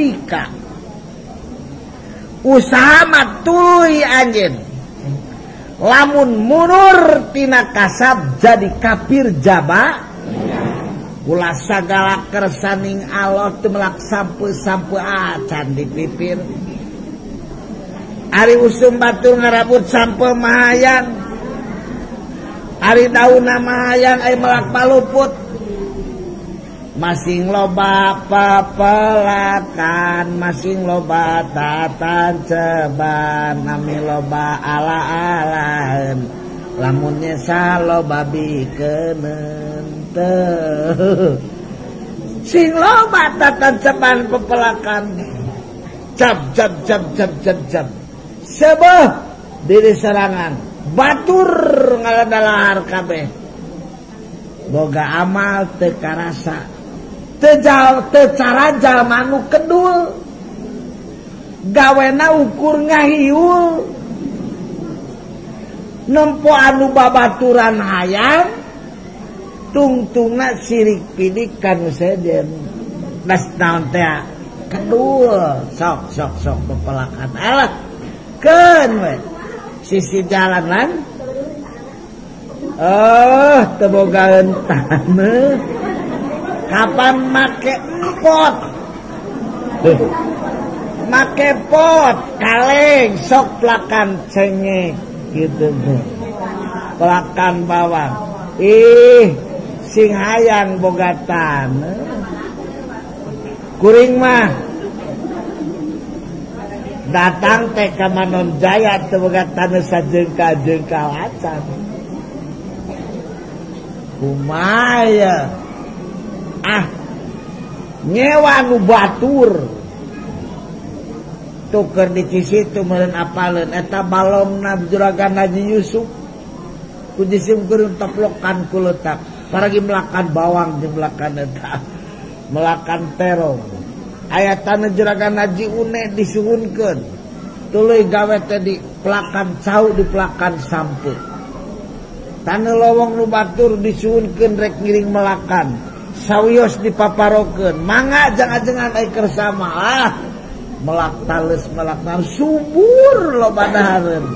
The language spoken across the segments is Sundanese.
rabbika. Usaha mah tuluy anjeun. Lamun mundur tina kasab jadi kafir jaba. Ulah sagala kersaning Allah teu melak sampe-sampe acan di pipir. Ari usum batur ngarabut sampe mahayang. Ari daunna mahayang ai melak paluput. Masing loba pepelakan, masing loba tatanceban, nami loba ala-alaen, lamun nyesa loba bikeneun teu. Sing loba tatanceban pepelakan, cap cap cap cap cap cap, sebeh diri serangan, batur ngaladalahar kabeh. Boga amal teu karasa. Teu cara jalma nu kedul. Gawena ukur ngahiul. Nempo anu babaturan hayang tungtungna sirik pidik kanu sejen. Das naon teh kedul sok sok sok pepelakan. Alah keun we. Sisi jalan lan. Oh, teu bogaeun taneuh. Kapan make pot? Make pot, kaleng, sok pelakan cengek gitu. Pelakan bawang. Ih, sing hayang boga taneuh. Kuring mah datang teh ka Manon Jaya teu boga taneuh sajengkal-jengkal acan. Kumaya ah nyewa nu batur tuker di Cisitu meureun apaleun eta balongna juragan Haji Yusuf ku disimkeun teplokan ku leutak paragi melakan bawang jeung melakan eta melakan terong aya taneuh juragan Haji Une disuhunkeun tuluy gawe teh dipelakan cau dipelakan sampe. Taneuh lowong nu batur disuhunkeun rek ngiring melakan sawios dipaparokeun mangga jangan-jangan ai kersama ah melak tales melak nar subur loba dahareun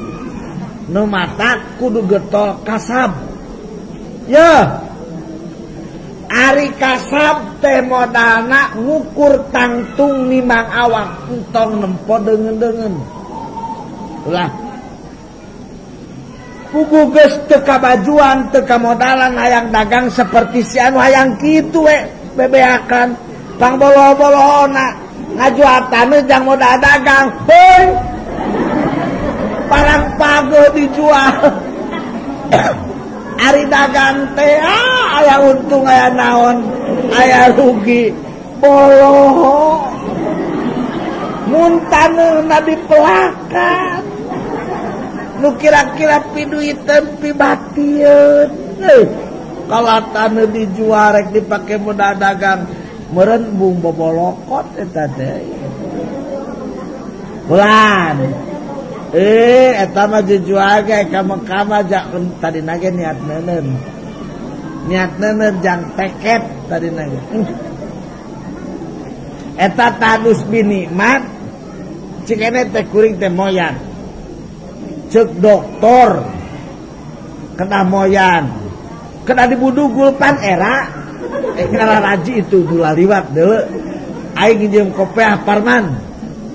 nu matak kudu getol kasab ya ari kasab teh modalna ngukur tangtung nimang awak entong nempo deungeun-deungeun ulah pugu geus teu kabajuan teu kamodalan hayang dagang seperti si anu hayang kitu we bebeakan pangbolo-bolohona ngajual taneuh jang modal dagang heuy parang pago dijual ari dagang teh ah aya untung aya naon aya rugi boloho mun taneuhna dipelakan nu kira-kira piduiteun pibatieun kalau taneuh dijual rek dipake modal dagang meureun bung bobolokot eta teh bulan eta mah dijual ge ka Mekah mah tadina ge niat neuneun jang teket tadina ge eta tadus binikmat cikene teh kuring teh moyan cek doktor kena moyan kena dibudugul pan era ngara raji itu dula liwat deuleu aing nginjem kopeah Parman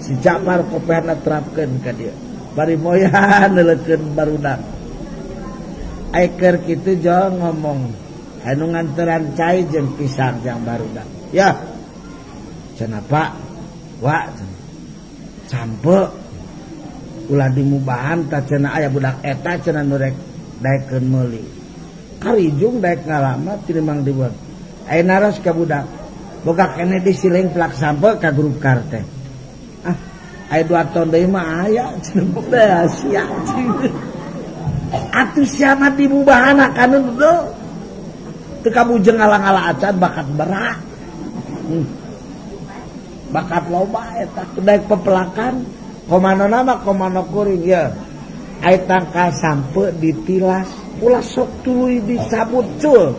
si Japar kopeahna terapkeun ka dieu bari moyan neuleukeun barudak aing keur kitu jol ngomong anu nganteran cai jeung pisang jang barudak ya cenah Pak wa sampe ulah dimubahan ta cenah aya budak eta cenah nu rek daekeun meuli karijung daek ngalama tinimang dibuat aya naros ka budak boga kene disiling plak sampe ka grup kar teh ah aya 2 ton deui mah aya cenah boga sia atuh sia mah dimubahan kana teu teu kabujeng ngalang-ala acan bakat berak bakat loba eta daek pepelakan komano nama komano kuring ya ai tangkal sampe ditilas ulah sok tuluy dicabut cul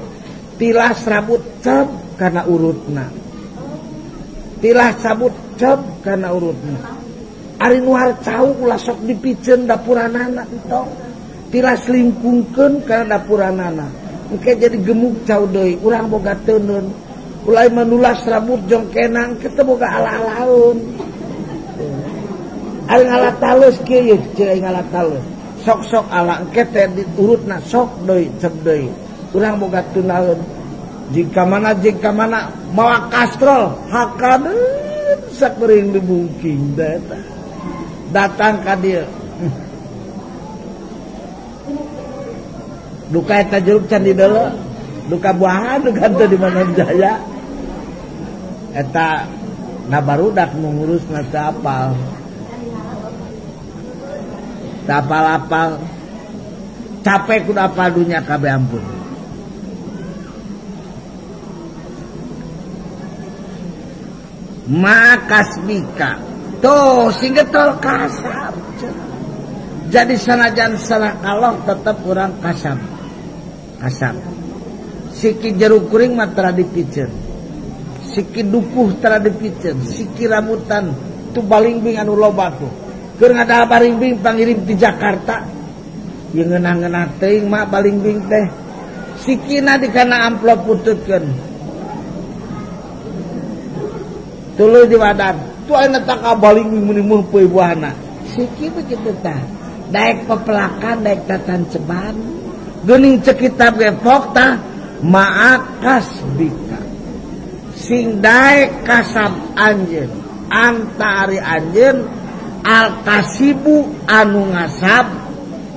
tilas rambut cep karena urutna Tilah cabut cep kana urutna. Ari nu cau ulah sok dipiceun dapuranana entong. Tilah selingkungkeun kana dapuranana. Engke jadi gemuk cau deui, urang boga teuneun. Ulah menulas rambut jongkenang kita boga ala-alaun. Ari ngala talus kieu ye, ceuk ngala talus. Sok-sok ala engke teh diurutna sok deui cep deui. Urang boga tunaeun. Jika mana mawa kastrol hakaneun sakuring dibungking eta. Datang ka dieu. Duka eta jeruk can dideuleu, duka buahan duka teu di mana jaya. Eta na barudak nu ngurusna teu apal. Teu apal-apal. Capek kudu apal dunya kabeh ampun. Makasbika tuh sing getol kasab. Jadi sanajan sana Allah tetap kurang kasab. Kasab. Siki jeruk kuring mah tara dipiceun. Siki dukuh tara dipiceun, siki rambutan tu balingbing anu loba tuh. Keur ngadahar balingbing pangirim ti Jakarta. Ieu ngeunah-ngeunah teuing mah balingbing teh. Sikina dikana amplop pututkeun. Tuluy diwadan. Tu ayeuna tak balingbing meuni meumpeuy buahna. Siki begitu tah. Daek pepelakan, daek tatanceban. Geuning ceuk kitab ge pok tah ma'akas bika. Sing daek kasab anjeun, antari anjeun al kasibu anu ngasab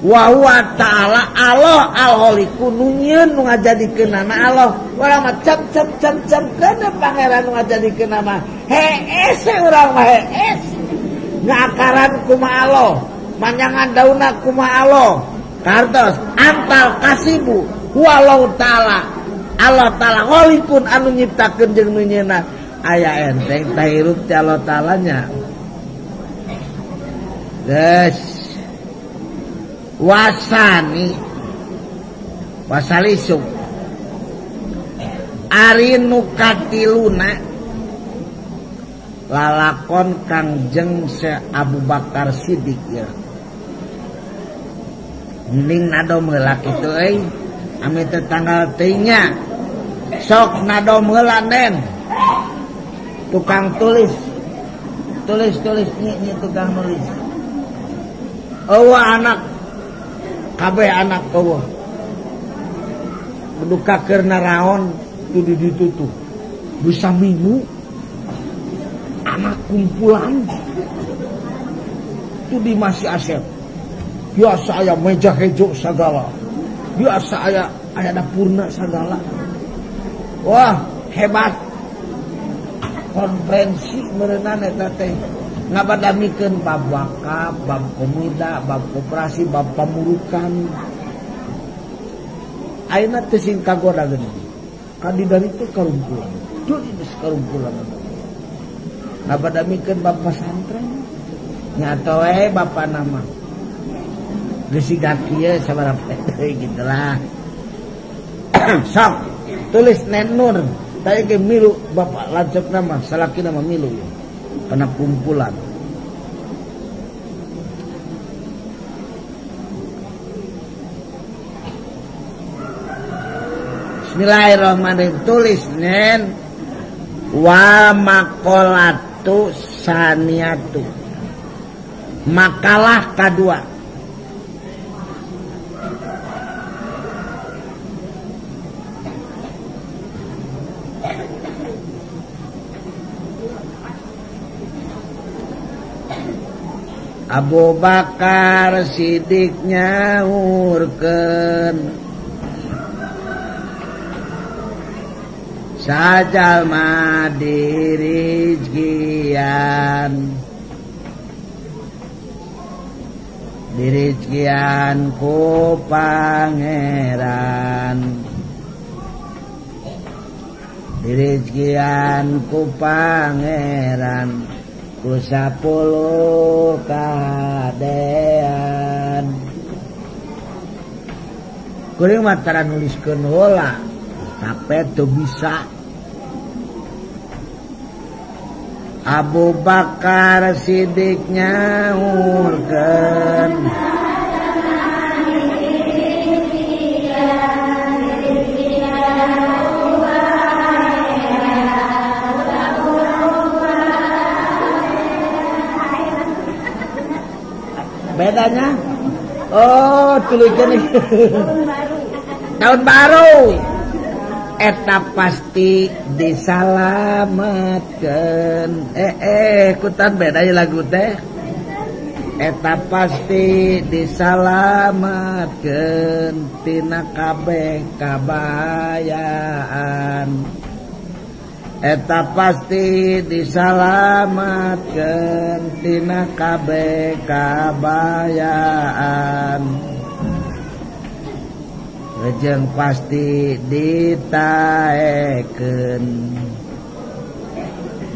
wa huwa ta'ala Allah al-khaliqu nu nyieun nu ngajadikeunana Allah. Urang mah cep cep cep cep keun pangeran nu ngajadikeun mah. Hees urang mah hees. Ngakaran kumaha Allah, manyangan daunna kumaha Allah. Kartos antal kasibu walau ta'ala Allah ta'ala kholikun anu nyiptakeun jeung nu nyeuna. Aya enteng tah hirup ti Allah ta'ala nya. Geus wasani wasalisuk ari nu katiluna lalakon Kangjeng Syekh Abu Bakar Siddiq ya. Mending nadom heula kitu euy. Ame teh tanggal teuing nya. Sok nadom heula nen. Tukang tulis. Tulis-tulis nyi tukang nulis. Eueuh anak kabeh anak eueuh. Duka keur naraon tu di ditu tuh. Bisa minggu anak kumpulan tu di masih Asep. Biasa aya meja hejo sagala. Biasa aya aya dapurna sagala. Wah, hebat. Konferensi meureunana eta teh ngabadamikeun bab wakaf, bab komuda, bab koperasi, bab pamurukan. Ayeuna teh sing kagoda geuning. Kadi dari teh karumpulan. Duh geus karumpulan. Ngabadamikeun bab pesantren. Nya we bapa nama. Geus siga kieu sabaraha deui gitulah. Sok tulis Nen Nur. Tadi ke milu bapak lancep nama salaki nama milu ya. Karena kumpulan. Bismillahirrahmanirrahim. Tulis nen wa makolatu saniatu. Makalah kadua. Abu Bakar Siddiq nyaurkeun sajalma dirizkian dirizkian ku pangeran dirizkian ku pangeran ku 10 kadean. Kuring mah tara nuliskeun heula, tapi teu bisa. Abu Bakar Siddiq nyaurkeun bedanya oh tuluikeun tahun baru eta pasti disalametkeun kutan beda lagu teh eta pasti disalametkeun tina kabeh kabayaan eta pasti disalametkeun tina kabeh kabayaan rejeng pasti ditaekeun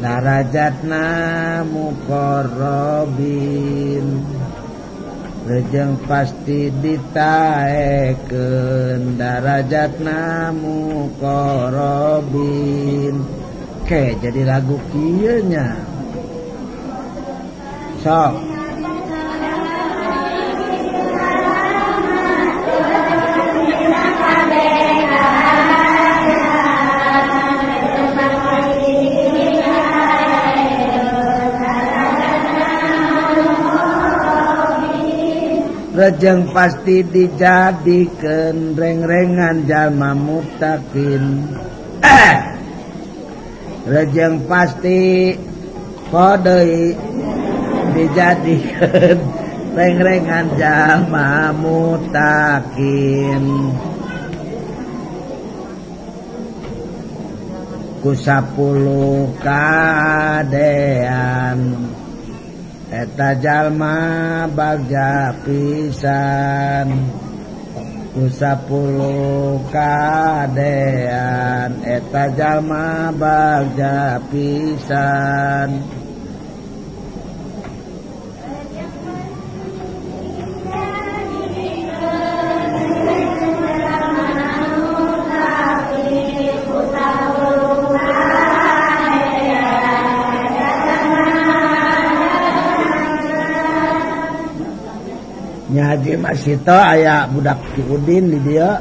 darajatna muqarrabin rejeng pasti ditaekeun darajatna muqarrabin. Oke, jadi lagu kieu nya sok rejeng pasti dijadikeun reng-rengan jalma muttaqin rejeng pasti kodeui dijadikeun reng-rengan jalma muttaqin ku 10 kadean eta jalma bagja pisan ku 10 kadean eta jalma bagja pisan. Haji Masito aya budak Ki Udin di dia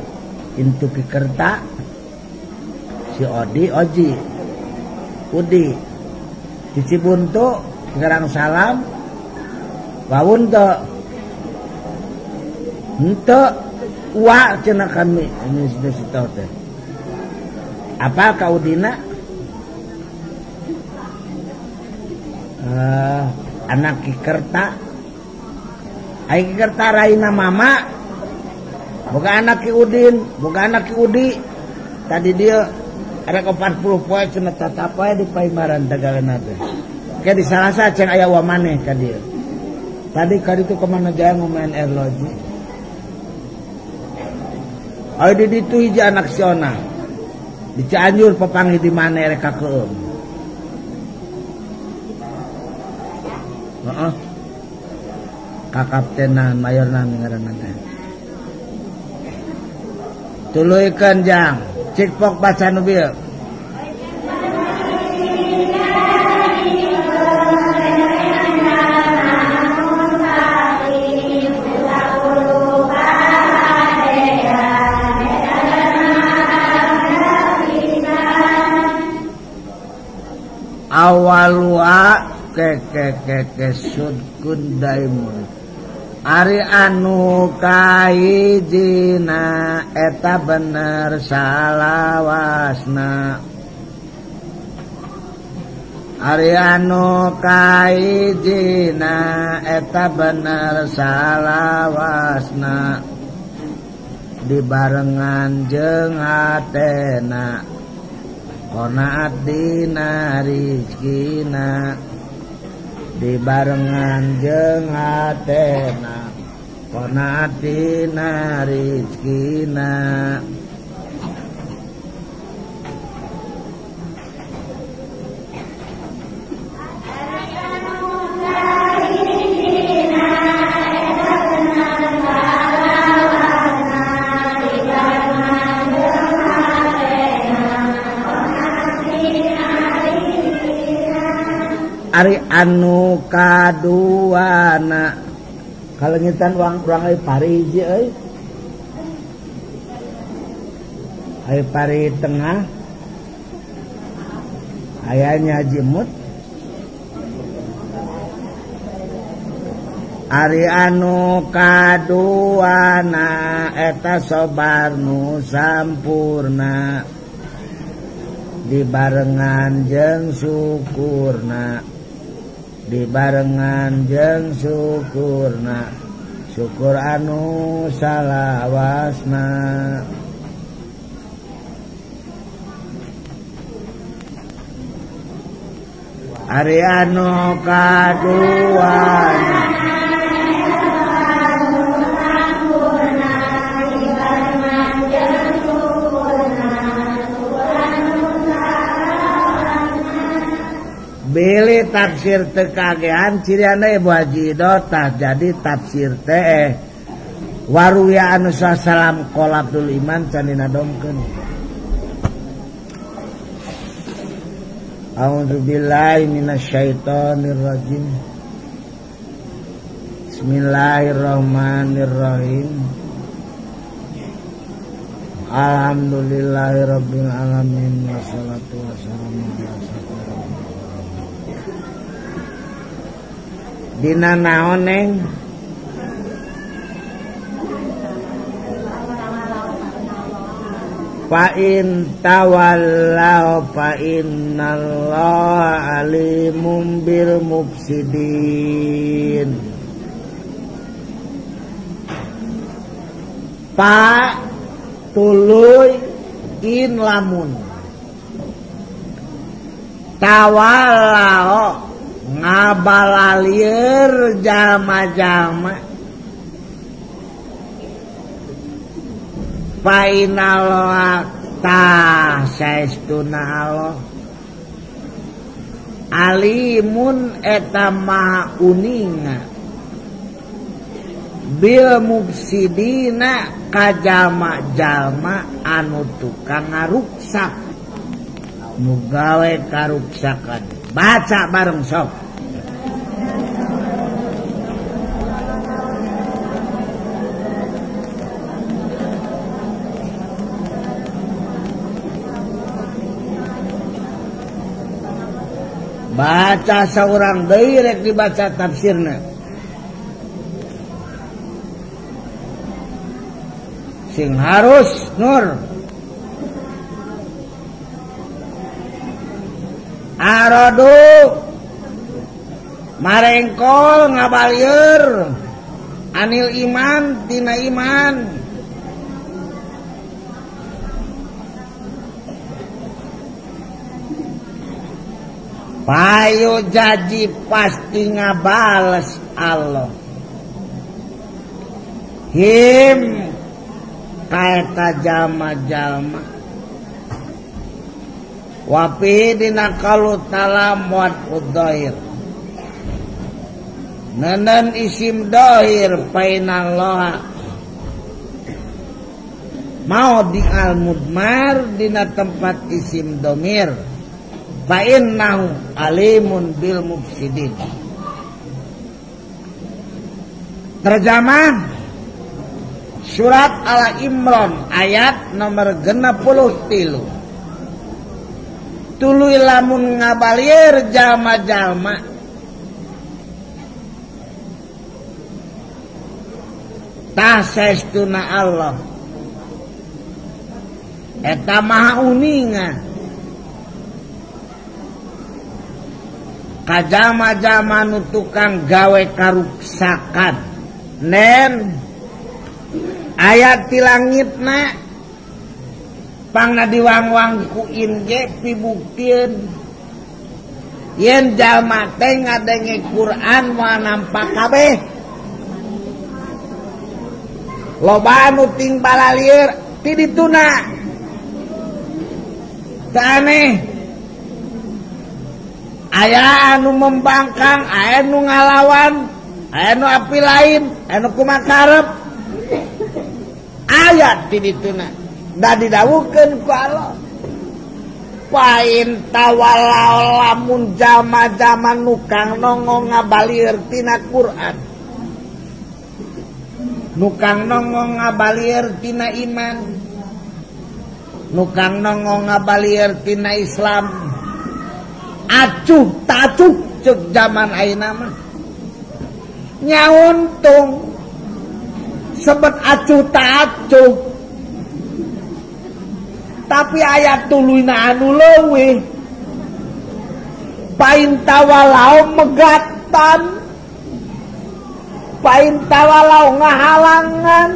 intu Ki Kerta si Odi Oji Udi di Cibuntu Gerang Salam wawun teu henteu wa cenah kami ini sudah sito teh apa ka Udina anak Ki Kerta ai Ki Kerta raina mama boga anak Ki Udin boga anak Ki Udi tadi dia ada 40 poe cenah tatap wae di paimaran tagaleuna teh ke di Salasa ceng aya wa maneh ka dieu tadi ka ditu ka mana jaya ngomain erloji ai di ditu hiji anak siona di Cianjur papanggih di maneh rek ka keum heeh kakaptenan mayor nami ngaranna teh tuluykeun jang cik pok baca nu bieu awalua ke ke ke ke sudkun daimun ari anu kahijina eta bener salawasna ari anu kahijina eta bener salawasna dibarengan jeung hatena qanaat dina rizkina dibarengan jeung hatena qanaat dina rizkina. Ari anu kaduana kalengitan uang urang euy pari hiji euy. Ari pari tengah aya nya Haji Mut. Ari anu kaduana eta sobar nu sampurna dibarengan jeung syukurna, dibarengan jeung syukurna, syukur anu salawasna. Ari anu kaduana Bili tafsir tekagean ciriana Ibu Haji Ido tah jadi tafsir teh waruya anu salam qolabdul iman can dinadomkeun. A'udzubillahi minasyaitonir rajim. Bismillahirrahmanirrahim. Alhamdulillahirabbil alamin wassalatu wassalamu ala asyrofil. Dina naon neng? Fa in tawallaw fa innallaha alimum bil mufsidin. Pa tuluy in lamun tawallaw ngabalalieur jalma-jalma painallah tah saestuna Allah alimun eta maha uninga bil mufsidina ka jalma-jalma anu tukang ngaruksak nu gawe karuksakan. Baca bareng sok. Baca seorang deui rek dibaca tafsirna. Sing harus nur. Arodu marengkol ngabalieur anil iman tina iman payu jaji pasti ngabales Allah him kaeta jalma-jalma wapi dina kalu talamwat udhair nenen isim dohir painallah mau di al mudmar dina tempat isim domir fa innahu alimun bil mufsidin. Terjemah surat Al Imran ayat nomor 63. Tuluy lamun ngabalieur jalma-jalma tah saestuna Allah eta maha uninga ka jalma-jalma nu tukang gawe karuksakan. Nen ayat ti langitna pangna diwangwang ku inge pibuktieun yen jalma teh ngadenge Quran moal nampak kabeh loba anu ting balalieur ti dituna teu aneh aya anu membangkang, aya anu ngalawan, aya anu api lain, aya anu kumakarep ayat ti dituna da didawuhkeun ku Allah. Pain tawalau lamun jama-jama nukang nongong ngabalir tina Quran, nukang nongong ngabalir tina iman, nukang nongong ngabalir tina Islam. Acuh tacuh cek zaman ayeuna mah. Nyauntung sebet acuh tacuh, tapi ayat tuluyna anu leuwih. Pain tawalau megatan, pain tawalau ngahalangan,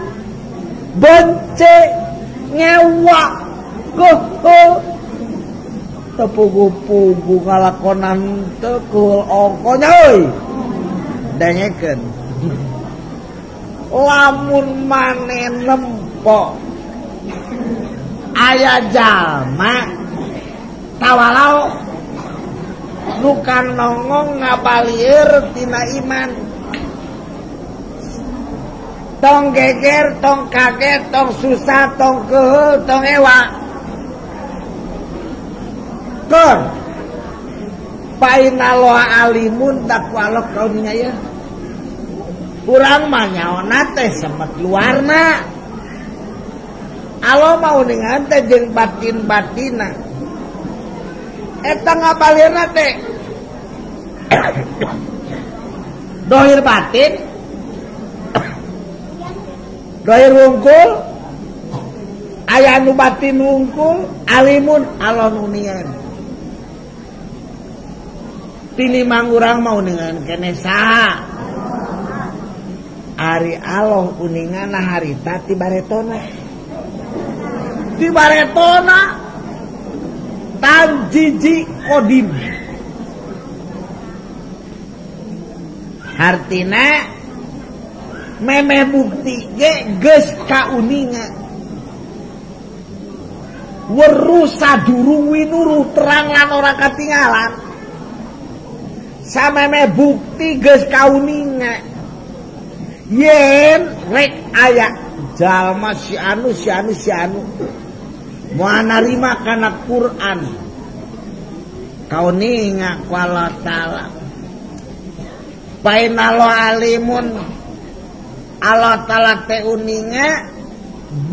bence, ngewa, keuheuh, tepugu-pugu ngalakonan tekul ongkonya euy. Dengekeun. Lamun maneh nempo aya jalma tawalau nukang nongong ngabalieur tina iman, tong geger, tong kaget, tong susah, tong keuheul, tong ewa. Keur painaloha alimun takwa Allah kauninga ya. Urang mah nyaona teh semet luarna, Allah mah uningan teh jeung batin-batina. Eta ngabalirna teh dohir batin, dohir wungkul, aya anu batin wungkul, alimun Allah nunian. Tinimang urang mah uningan keneh saha? Ari Allah uningana harita ti baretona. Ti baretona tanjiji kodim. Hartina memeh bukti ge geus kauninga. Weruh sadurung winuruh terang lan ora katingalan. Samemeh bukti geus kauninga. Yen rek aya jalma si anu si anu si anu moal narima kana Quran, kauninga ku Allah Ta'ala. Painalo alimun Allah Ta'ala teh uninga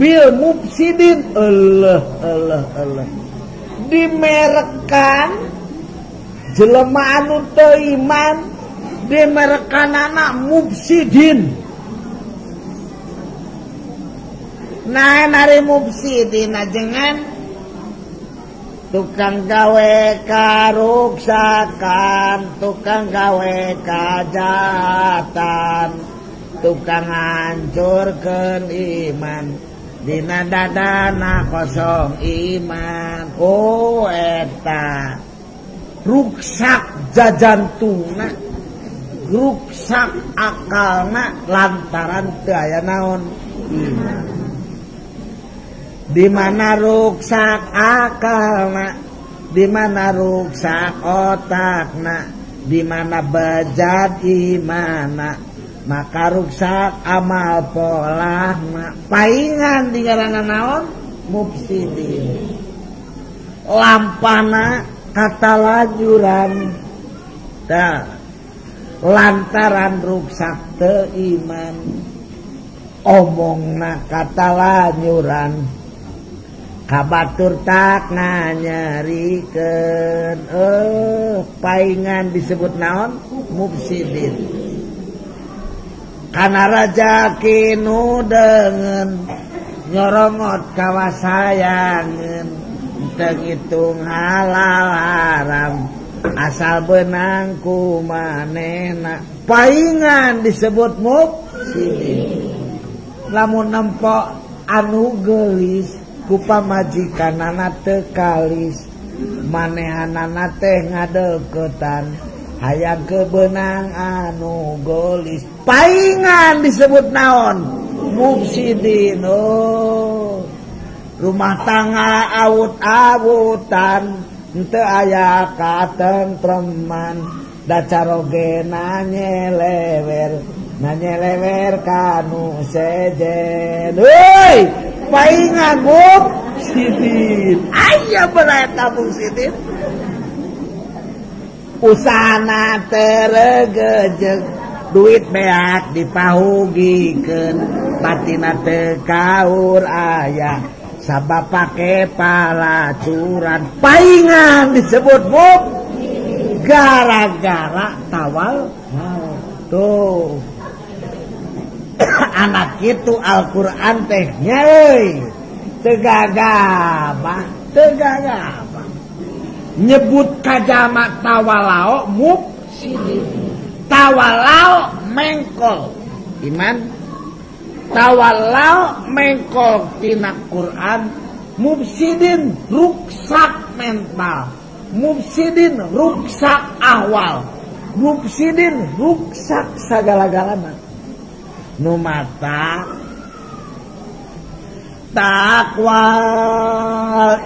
bil mufsidin. Allah Allah Allah dimerekan jelema anu teu iman, dimerekanana mufsidin. Nah nari mufsidin ajengan tukang gawe karuksakan, tukang gawe kajahatan, tukang hancurkeun iman, dina dadana kosong iman. Oh eta ruksak jajantungna, ruksak akalna lantaran teu aya naon iman. Di mana ruksak akalna, di mana ruksak otakna, di mana bejat imana, maka ruksak amal polahna. Paingan di ngaranna naon? Mufsidin. Lampana kata lajuran. Tah, lantaran ruksak teu iman, omongna kata lanyuran, kabatur tak nganyerikeun. Paingan disebut naon? Mufsidin. Kana raja kinu dengan nyorongot kawasayangan, teu ngitung halal haram, asal benang ku manehna. Paingan disebut mufsidin. Lamun nempok anu geulis ku pamajikanana teu kalis, manehanana teh ngadeukeutan, hayang kebenang anu golis. Paingan disebut naon? Mufsidin. Oh, rumah tangga awut-awutan, henteu aya katentreman, da caroge nanyelewer, nanyelewer kanu sejen. Heuy, paingan mufsidin. mufsidin. Aya bereta mufsidin. Usahana teregejeg, duit beak dipahugikeun, batina teu kaur aya sabab pake palacuran. Paingan disebut mub gara-gara tawal tuh. Anak itu Al-Qur'an teh nya euy teu gagabah, teu gagabah. Nyebut kajama tawalao mufsidin. Tawalao mengkol iman, tawalao mengkol tina Quran, mufsidin ruksak mental, mufsidin ruksak ahwal, mufsidin ruksak sagala-galana. Nu mata takwa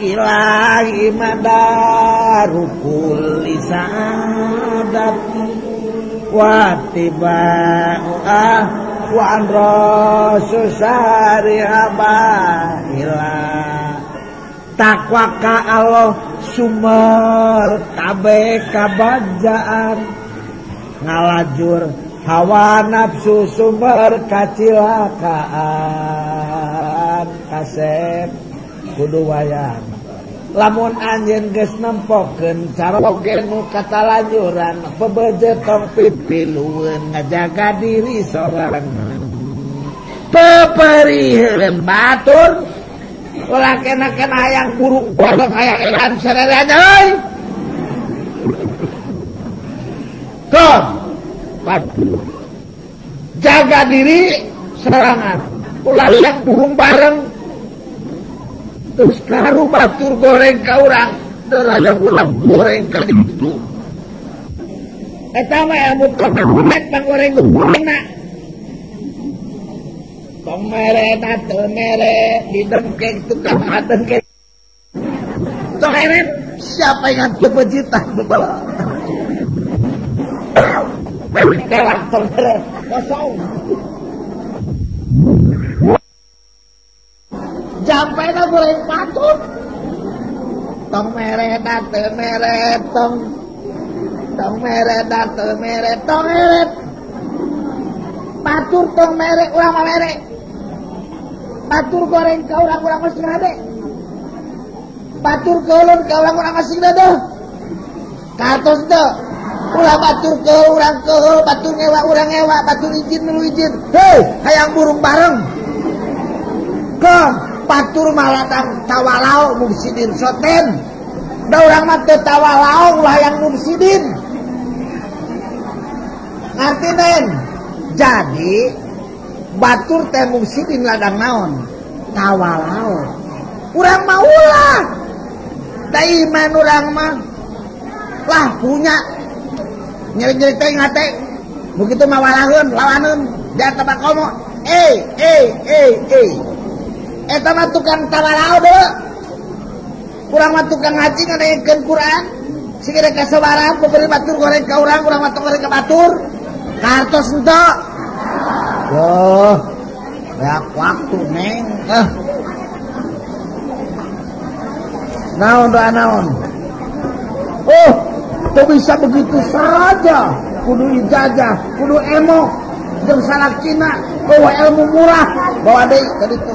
ilahi madaru kulli sa'adat wa tiba'u wa an rasul sari ila. Takwa ka Allah sumber kabeh kabajaan, ngalajur hawa nafsu sumber kacilakaan. Kasep kudu wayang lamun anjeun geus nempokeun caroge nu katalanjuran, bebeje tong pipilueun ngajaga diri sorangan, peperiheun batur ulah kena-kena hayang buruk goreng hayang edan sarerean euy. Tuh, jaga diri serangan, ulah yang burung bareng terus karu batur goreng ka urang, yang ulah goreng ka ditu. Eta mah ilmu kamet pang goreng gorengna. Tong mere teu mere didengkeng tukang dengkeng. Tong eret siapa yang bebejitah bebala. Kelak tong mere kosong. Jampena goreng patut. Tong mere teu mere tong. Tong mere teu mere tong eret. Patur tong mere urang mah mere. Patur goreng ka urang urang masih hade. Patur keulun ka urang urang masih dadeuh. Kartos teu. Ulah batur keul urang keul, batur ngewa urang ngewa, batur izin milu izin. Hei, hayang burung bareng. Ke patur malatang tawalao mufsidin soten. Da urang mah teu tawalao ulah hayang mufsidin. Ngarti nen? Jadi batur teh mufsidin ladang naon? Tawalao. Urang mah ulah. Da iman urang mah lah punya nyeri-nyeri teh ngate. Begitu mah walaheun, lawaneun, jangan tabak komo. Eta mah tukang tawalao deui. Urang mah tukang ngaji ngadengkeun Quran. Sigere kasabaran peberi batur goreng ka urang, urang mah goreng ka batur. Kartos henteu. Duh, banyak waktu neng. Naon doa naon. Oh, tuh bisa begitu saja. Kudu ijazah, kudu emok, jeung salakina, bawa ilmu murah, bawa deui ka ditu.